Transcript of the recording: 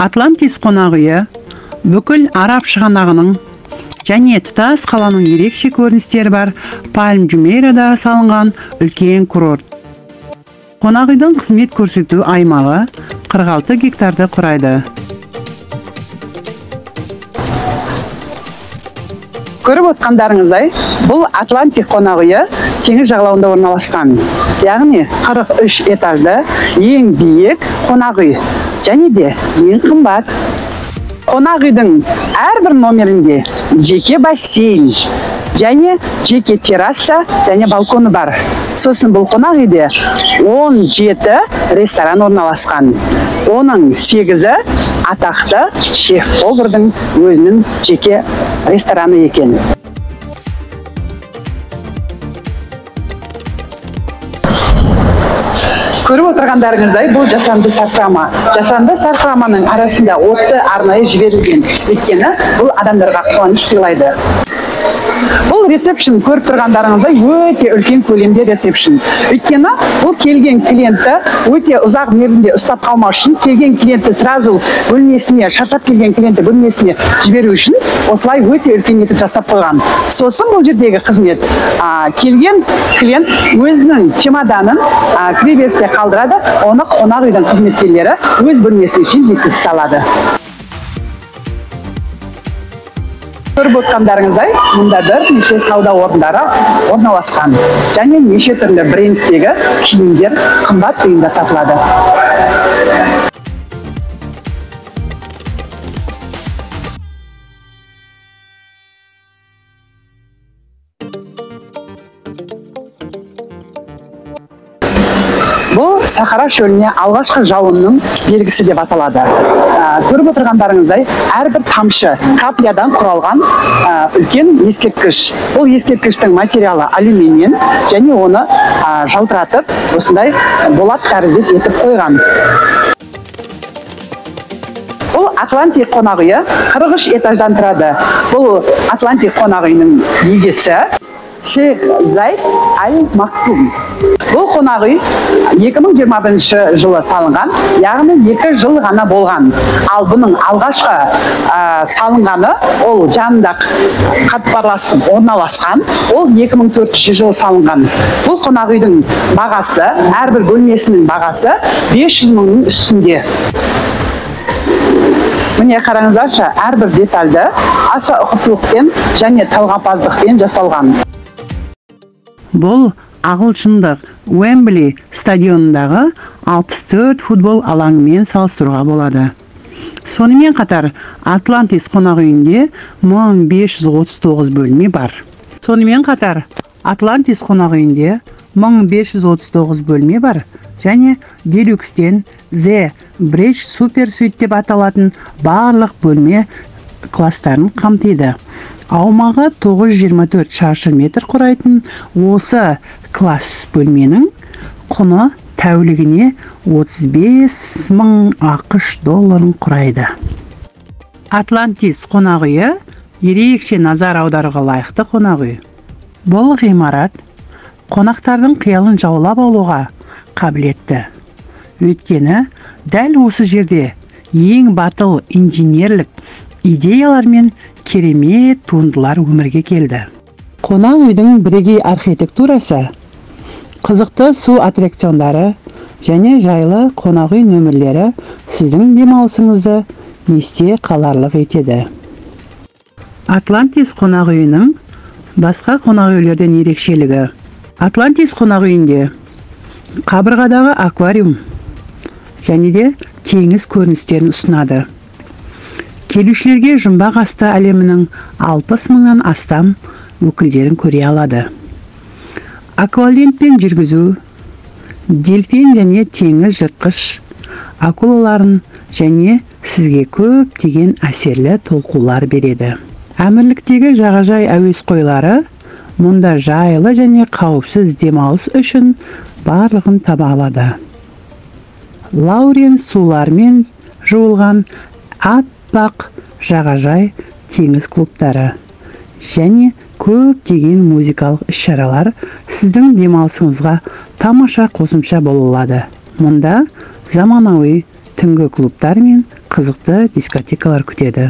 Атлантис қонақ үйі бүкіл Араб шығанағының және тұтас қаланың ерекше көріністері бар Пальм Джумейрада салынған үлкен курорт. Қонақ үйдің қызмет көрсету аймағы 46 гектарды құрайды. Көріп отқандарыңыздай, бұл Атлантик қонақ үйі теңіз жағалауында орналасқан. Яғни 43 этажды ең биік қонақ үй және де ең қымбат. Қонақ үйдің әрбір номерінде жеке бассейн және жеке терраса және балконы бар. Сосын бұл қонақ үйде 17 ресторан орналасқан. Оның 8-і атақты шеф-повардың өзінің жеке рестораны екен. Көріп отырғандарыңыздай, бұл жасанды сарқырама. Жасанды сарқыраманың арасында отты арнайы жіберілген. Өйткені бұл адамдарға қуаныш сыйлайды. Бұл ресепшн, көріп тұрғандарыңыздай, өте үлкен көлемде ресепшн. Өйткені бұл келген клиентті өте ұзақ мерзімде ұстап қалмау үшін, келген клиентті сразу бөлмесіне, шаршап келген клиентті бөлмесіне жіберу үшін осылай өте үлкен етіп жасап қойған. Сосын бұл жердегі қызмет, келген клиент өзінің чемоданын кіреберісте қалдырады, оны қонақ үйдің қызметкерлері өз бөлмесіне шейін жеткізіп салады. Көріп отқандарыңыздай, мұнда бірнеше сауда орындары орналасқан және неше түрлі брендтегі киімдер қымбат бұйымдар сатылады. Бұл Сахара шөліне алғашқы жауынның белгісі деп аталады. Көріп отырғандарыңыздай, әрбір тамшы каплядан құралған үлкен ескерткіш. Бұл ескерткіштің материалы алюминийден және оны жалтыратып, осындай болат тәріздес етіп қойған. Бұл Атлантик қонақ үйі 43 этаждан тұрады. Бұл Атлантик қонақ үйінің егесі Шейх Зайд Аль Мактум. Бұл қонақ үй 2021 жылы салынған, яғни 2 жыл ғана болған. Ал бұның алғашқы салынғаны, ол жанында қатпарласып орналасқан, ол 2004 жылы салынған. Бұл қонақ үйдің бағасы, әрбір бөлмесінің бағасы 500 мыңның үстінде. Міне қараңыздаршы, әрбір детальді аса ұқыптылықпен және талғампаздықпен жасалған. Бұл ағылшындық Уэмбли стадионындағы 64 футбол алаңымен салыстыруға болады. Сонымен қатар Атлантис қонақ үйінде 1539 бөлме бар. Сонымен қатар Атлантис қонақ үйінде 1539 бөлме бар және делюкстен The Bridge Super Suite деп аталатын барлық бөлме кластарын қамтиды. Аумағы 924 шаршы метр құрайтын осы класс бөлменің құны тәулігіне 35 мың ақш долларын құрайды. Атлантис қонақ үйі ерекше назар аударуға лайықты қонақ үй. Бұл ғимарат қонақтардың қиялын жаулап алуға қабілетті. Өйткені дәл осы жерде ең батыл инженерлік идеялар мен керемет туындылар өмірге келді. Қонақ үйдің бірегей архитектурасы, қызықты су аттракциондары және жайлы қонақ үй нөмірлері сіздің демалысыңызды есте қаларлық етеді. Атлантис қонақ үйінің басқа қонақ үйлерден ерекшелігі. Атлантис қонақ үйінде қабырғадағы аквариум және де теңіз көріністерін ұсынады. Келушілерге жұмбақ асты әлемінің 60 мыңнан астам өкілдерін көре алады. Аквалангпен жүргізу, дельфин және теңіз жыртқыш акулаларын және сізге көптеген әсерлі толқулар береді. Әмірліктегі жағажай әуесқойлары мұнда жайлы және қауіпсіз демалыс үшін барлығын таба алады. Лаурен сулармен жуылған аппақ жағажай теңіз клубтары және көптеген музыкалық іс-шаралар сіздің демалысыңызға тамаша қосымша бола алады. Мұнда заманауи түнгі клубтар мен Қызықты дискотекалар күтеді.